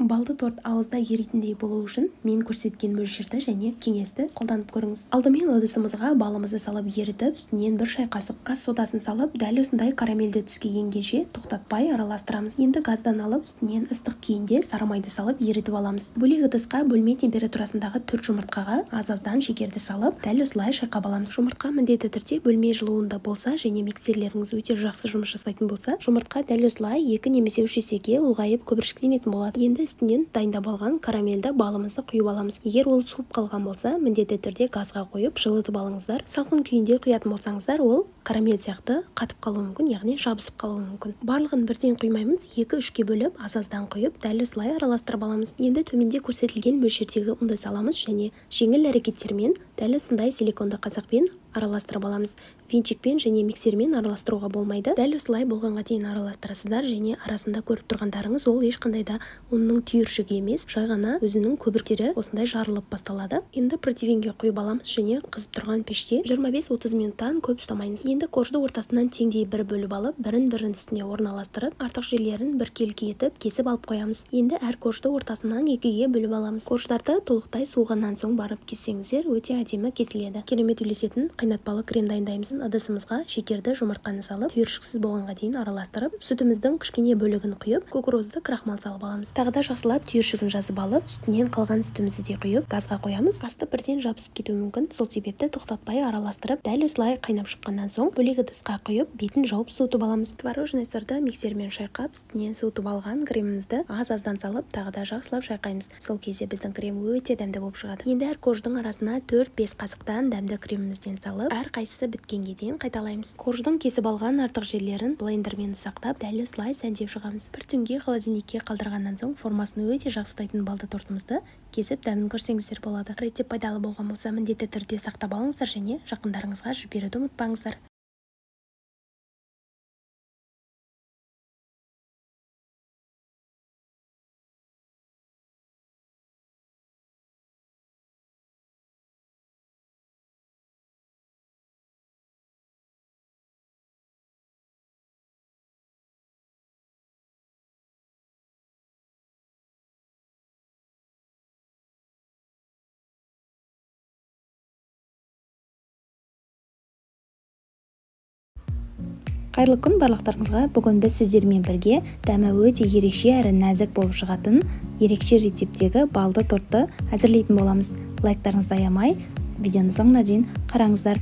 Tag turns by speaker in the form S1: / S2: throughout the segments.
S1: Балды торт ауызда еритіндей болу үшін мен көрсеткен мөлшерді және кеңесті қолданып көріңіз. Алдымен ыдысымызға балымызды салып ерітіп, үстінен бір шай қасық ас содасын салып, дәл осындай карамельді түске енгенше тоқтатпай араластырамыз. Енді газдан алып, үстінен ыстық күйінде сары майды салып ерітіп аламыз. Бөлек ыдысқа бөлме температурасындағы 4 жұмыртқаға аз-аздан шекерді салып, дәл осылай шайқап аламыз. Жұмыртқа міндетті түрде бөлме жылуында болса және миксерлеріңіз өте жақсы жұмыс жасайтын болса, жұмыртқа дәл осылай 2 немесе 3 есеге ұлғайып көбіршіктенетін болады. Енді үстінен дайындап алған карамельді балымызды құйып аламыз. Егер ол суып қалған болса, міндетті түрде газға қойып жылытып алыңыздар. Салқын күйінде құятын болсаңыздар, ол карамель сияқты қатып қалуы мүмкін, яғни жабысып қалуы мүмкін. Барлығын бірден құймаймыз, 2-3-ке бөліп, аз-аздан құйып, дәл осылай араластырып аламыз. Енді төменде көрсетілген мөлшердегі ұнды саламыз және жеңіл әрекеттермен дәл осындай силиконды қазықпен араластырып аламыз. Венчикпен және миксермен араластыруға болмайды. Дәл осылай болғанға дейін араластырасыздар және арасында көріп тұрғандарыңыз ол ешқандай да ұнның түйіршігі емес, жай ғана өзінің көбіріктері осындай жарылып басталады. Енді противенге құйып аламыз және қызып тұрған пеште 25-30 минуттан көп ұстамаймыз. Енді коржды ортасынан теңдей бір бөліп алып, бірін-бірінің үстіне орналастырып, артық жерлерін біркелкі етіп кесіп алып қоямыз. Енді әр коржды ортасынан 2-ге бөліп аламыз. Корждарды толықтай суығаннан соң барып кессеңіздер, өте әдемі кесіледі. Керемет үйлесетін қайнатпалы крем дайындаймыз. Ыдысымызға шекерді, жұмыртқаны салып, түйіршіксіз болғанға дейін араластырып, сүтіміздің кішкене бөлігін құйып, кукурузды крахмал салып аламыз. Тағы да жақсылап түйіршігін жазып алып, үстінен қалған сүтімізді де құйып, газға қоямыз. Асты бірден жабысып кетуі мүмкін, сол себепті тоқтатпай араластырып, дәл осылай қайнап шыққаннан соң бөлек ыдысқа құйып, бетін жауып суытып аламыз. Творожный сырды миксермен шайқап, үстінен суытып алған кремімізді аз-аздан салып, тағы да жақсылап шайқаймыз. Сол кезде біздің крем өте дәмді болып шығады. Енді әр корждың арасына 4-5 қасықтан дәмді кремімізден салып, әр қайсысы біткенге дейін қайталаймыз. Корждың кесіп алған артық жерлерін блендермен ұсақтап, дәл осылай сәндеп шығамыз. Бір түнге холодильникке қалдырғаннан соң формасын өте жақсы ұстайтын балды тортымызды кесіп дәмін көрсеңіздер болады. Рецепт пайдалы болған болса, міндетті түрде сақтап алыңыздар және жақындарыңызға жіберуді ұмытпаңыздар.
S2: Қайырлы күн барлықтарыңызға. Бүгін біз сіздермен бірге дәмі өте ерекше әрі нәзік болып шығатын ерекше рецептегі балды тортты әзірлейтін боламыз. Лайктарыңызды аямай, видеоны соңына дейін қараңыздар.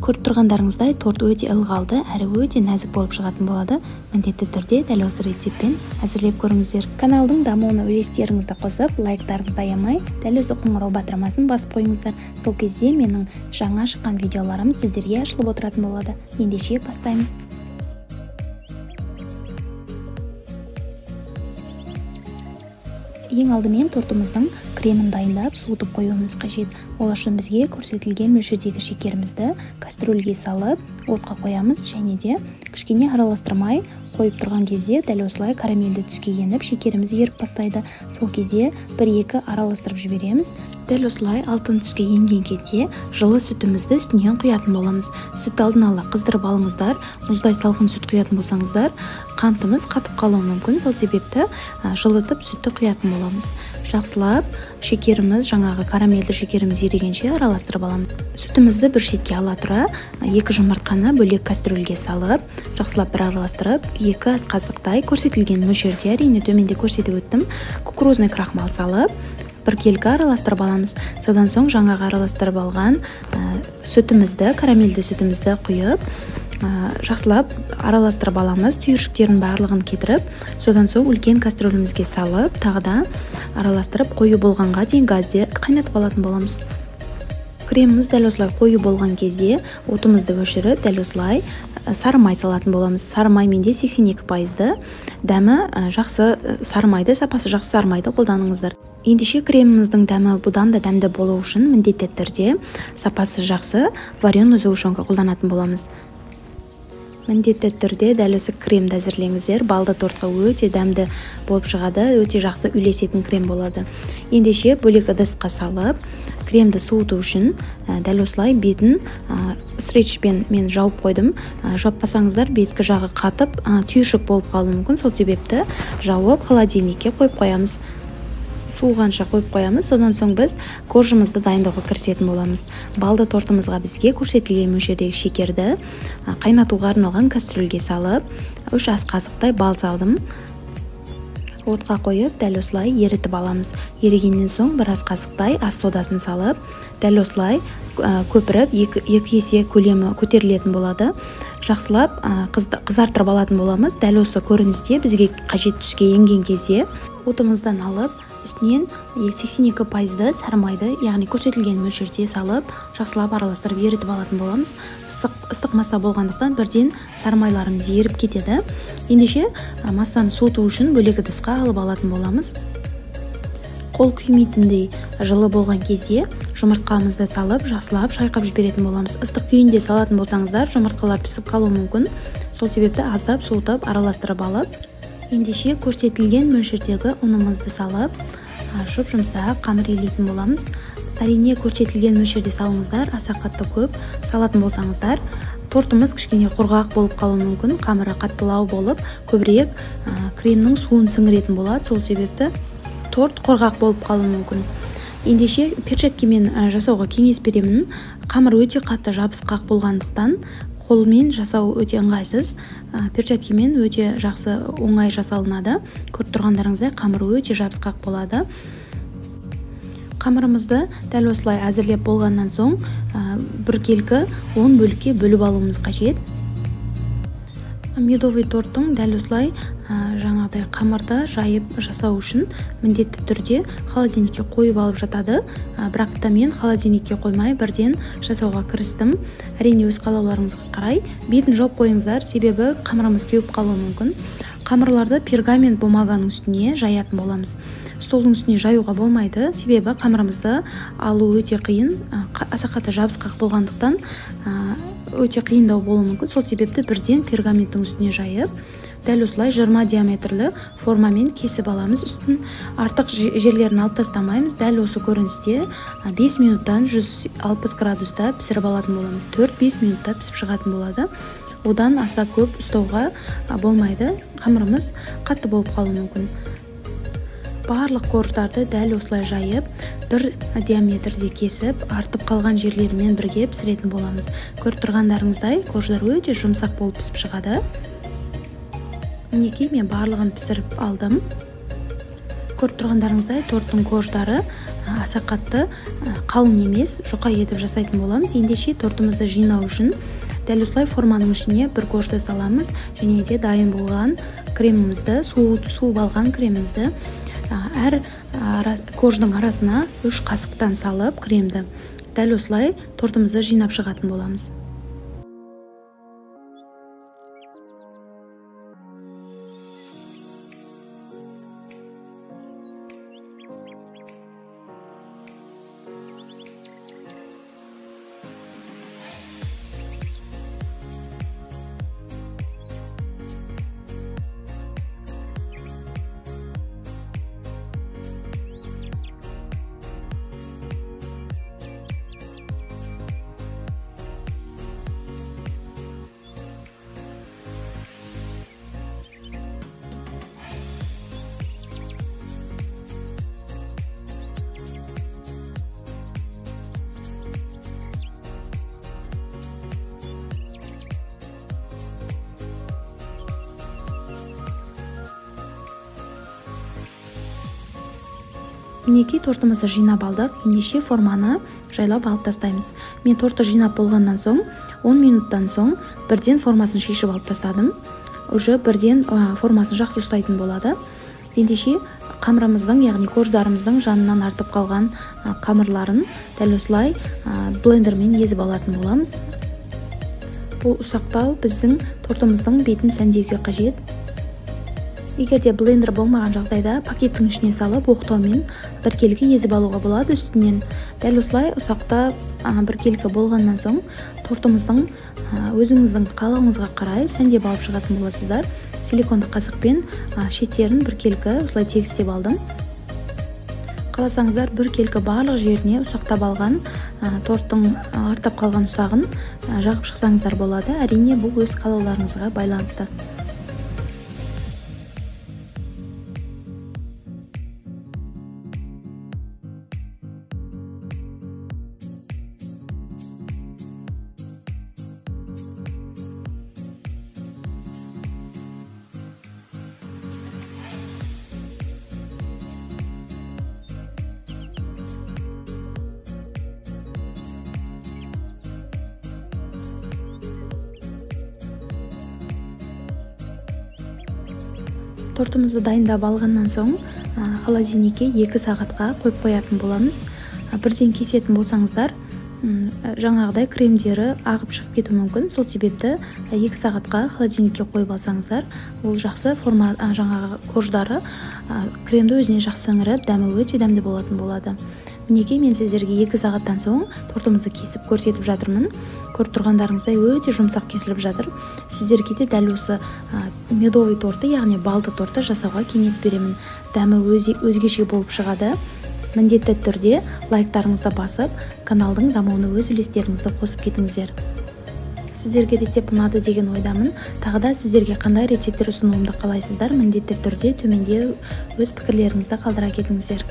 S2: Көріп тұрғандарыңыздай торт өте ылғалды әрі өте нәзік болып шығатын болады. Міндетті түрде дәл осы рецептпен әзірлеп көріңіздер. Каналдың дамуына үлестеріңізді қосып, лайктарыңызды аямай, дәл осы қоңырау батырмасын басып қойыңыздар. Сол кезде менің жаңа шыққан видеоларым сіздерге ашылып отыратын болады. Ендеше бастаймыз. Ең алдымен тортымыздың кремін дайындап, суытып қоюымыз қажет. Ол үшін бізге көрсетілген мөлшердегі шекерімізді кастрюльге салып, отқа қоямыз және де кішкене араластырмай қойып тұрған кезде дәл осылай карамельді түске еніп, шекеріміз еріп бастайды. Сол кезде 1-2 араластырып жібереміз. Дәл осылай алтын түске енген кезде жылы сүтімізді үстінен құятын боламыз. Сүт алдын ала қыздырып алыңыздар. Мұздай салқын сүт құятын болсаңыздар, қантымыз қатып қалуы мүмкін. Сол себепті жылытып сүтті құятын боламыз. Жақсылап шекеріміз, жаңағы карамельді шекеріміз ерігенше араластырып аламыз. Сүтімізді бір шетке ала тұра, 2 жұмыртқаны бөлек кастрюльге салып, жақсылап бір араластырып, 2 ас қасықтай көрсетілген мөлшерде, әрине төменде көрсетіп өттім, кукурузный крахмал салып, біркелкі араластырып аламыз. Содан соң жаңағы араластырып алған сүтімізді, карамельді сүтімізді құйып, жақсылап араластырып аламыз, түйіршіктерін барлығын кетіріп, содан соң үлкен кастрюлімізге салып, тағы да араластырып, қою болғанға дейін газде қайнатып алатын боламыз. Креміміз дәл осылай қою болған кезде отымызды өшіріп, дәл осылай сары май салатын боламыз. Сары май менде 82%-ды. Дәмі жақсы сары майды, сапасы жақсы сары майды қолданыңыздар. Ендеше креміміздің дәмі бұдан да дәмді болу үшін міндетті түрде сапасы жақсы вареный сгущенка қолданатын боламыз. Міндетті түрде дәл осы кремді әзірлеңіздер. Балды тортқа өте дәмді болып шығады, өте жақсы үйлесетін крем болады. Ендеше бөлек ыдысқа салып, кремді суыту үшін дәл осылай бетін стрейчпен мен жауып қойдым. Жаппасаңыздар беткі жағы қатып, түйіршік болып қалуы мүмкін. Сол себепті жауып холодильникке қойып қоямыз. Суығанша қойып қоямыз. Содан соң біз коржымызды дайындауға кірісетін боламыз. Балды тортымызға бізге көрсетілген мөлшердегі шекерді қайнатуға арналған кастрюльге салып, 3 ас қасықтай бал салдым. Отқа қойып, дәл осылай ерітіп аламыз. Ерігеннен соң бір ас қасықтай ас содасын салып, дәл осылай көпіріп, 2 есе көлемі көтерілетін болады. Жақсылап қызартырып алатын боламыз. Дәл осы көріністе бізге қажет түске енген кезде отымыздан алып, үстінен 82% сары майды, яғни көрсетілген мөлшерде салып, жақсылап араластырып ерітіп алатын боламыз. Ыстық масса болғандықтан бірден сары майларымыз еріп кетеді. Ендеше массаны суыту үшін бөлек ыдысқа алып алатын боламыз. Қол күймейтіндей жылы болған кезде жұмыртқамызды салып, жақсылап шайқап жіберетін боламыз. Ыстық күйінде салатын болсаңыздар, жұмыртқалар пісіп қалуы мүмкін. Сол себепті аздап суытып араластырып алып, ендеше көрсетілген мөлшердегі ұнымызды салып, жұп-жұмсақ қамыр илейтін боламыз. Әрине көрсетілген мөлшерде салыңыздар, аса қатты көп салатын болсаңыздар, тортымыз кішкене құрғақ болып қалуы мүмкін, қамыры қаттылау болып, көбірек кремнің суын сіңіретін болады. Сол себепті торт құрғақ болып қалуы мүмкін. Ендеше перчаткамен жасауға кеңес беремін. Қамыр өте қатты жабысқақ болғандықтан қолмен жасау өте ыңғайсыз. Перчаткамен өте жақсы оңай жасалынады. Көріп тұрғандарыңыздай қамыр өте жабысқақ болады. Қамырымызды дәл осылай әзірлеп болғаннан соң біркелкі 10 бөлікке бөліп алуымыз қажет. Медовый торттың дәл осылай жаңағыдай қамырды жайып жасау үшін міндетті түрде холодильникке қойып алып жатады. Бірақ та мен холодильникке қоймай бірден жасауға кірістім. Әрине өз қалауларыңызға қарай бетін жауып қойыңыздар, себебі қамырымыз кеуіп қалуы мүмкін. Қамырларды пергамент бумаганың үстіне жаятын боламыз. Столдың үстіне жаюға болмайды, себебі қамырымызды алу өте қиын, аса қатты жабысқақ болғандықтан өте қиындау болуы мүмкін. Сол себепті бірден пергаменттің үстіне жайып, дәл осылай 20 диаметрлі формамен кесіп аламыз. Үстін артық жерлерін алып тастамаймыз. Дәл осы көріністе 5 минуттан 160 градуста пісіріп алатын боламыз. 4-5 минутта пісіп шығатын болады. Одан аса көп ұстауға болмайды, қамырымыз қатты болып қалуы мүмкін. Барлық корждарды дәл осылай жайып, бір диаметрде кесіп, артып қалған жерлерімен бірге пісіретін боламыз. Көріп тұрғандарыңыздай, корждар өте жұмсақ болып пісіп шығады. Мінекей, мен барлығын пісіріп алдым. Көріп тұрғандарыңыздай, торттың корждары аса қатты қалың емес, жұқа етіп жасайтын боламыз. Ендеше тортымызды жинау үшін дәл осылай форманың ішіне бір коржды саламыз және де дайын болған кремімізді, суып алған кремімізді әр корждың арасына 3 қасықтан салып кремді дәл осылай тортымызды жинап шығатын боламыз. Мінекей, тортымызды жинап алдық. Ендеше форманы жайлап алып тастаймыз. Мен тортты жинап болғаннан соң 10 минуттан соң бірден формасын шешіп алып тастадым. Уже бірден формасын жақсы ұстайтын болады. Ендеше қамырымыздың, яғни корждарымыздың жанынан артып қалған қамырларын дәл осылай блендермен езіп алатын боламыз. Бұл ұсақтау біздің тортымыздың бетін сәндеуге қажет. Егер де блендер болмаған жағдайда пакеттің ішіне салып оқтаумен біркелкі езіп алуға болады үстінен. Дәл осылай ұсақтап біркелкі болғаннан соң тортымыздың өзіңіздің қалауыңызға қарай сәндеп алып шығатын боласыздар. Силиконды қасықпен шеттерін біркелкі осылай тегістеп алдым. Қаласаңыздар біркелкі барлық жеріне ұсақтап алған торттың артып қалған ұсағын жағып шықсаңыздар болады. Әрине бұл өз қалауларыңызға байланысты. Тортымызды дайындап алғаннан соң холодильникке 2 сағатқа қойып қоятын боламыз. Бірден кесетін болсаңыздар, жаңағыдай кремдері ағып шығып кетуі мүмкін. Сол себепті 2 сағатқа холодильникке қойып алсаңыздар, ол жақсы форма, жаңағы корждары кремді өзіне жақсы сіңіріп, дәмі өте дәмді болатын болады. Мінекей, мен сіздерге 2 сағаттан соң тортымызды кесіп көрсетіп жатырмын. Көріп тұрғандарыңыздай өте жұмсақ кесіліп жатыр. Сіздерге де дәл осы медовый торты, яғни балды тортты жасауға кеңес беремін. Дәмі өзгеше болып шығады. Міндетті түрде лайктарыңызды басып, каналдың дамуына өз үлестеріңізді қосып кетіңіздер. Сіздерге рецепт ұнады деген ойдамын. Тағы да сіздерге қандай рецепттер ұсынуымды қалайсыздар, міндетті түрде төменде өз пікірлеріңізді қалдыра кетіңіздер.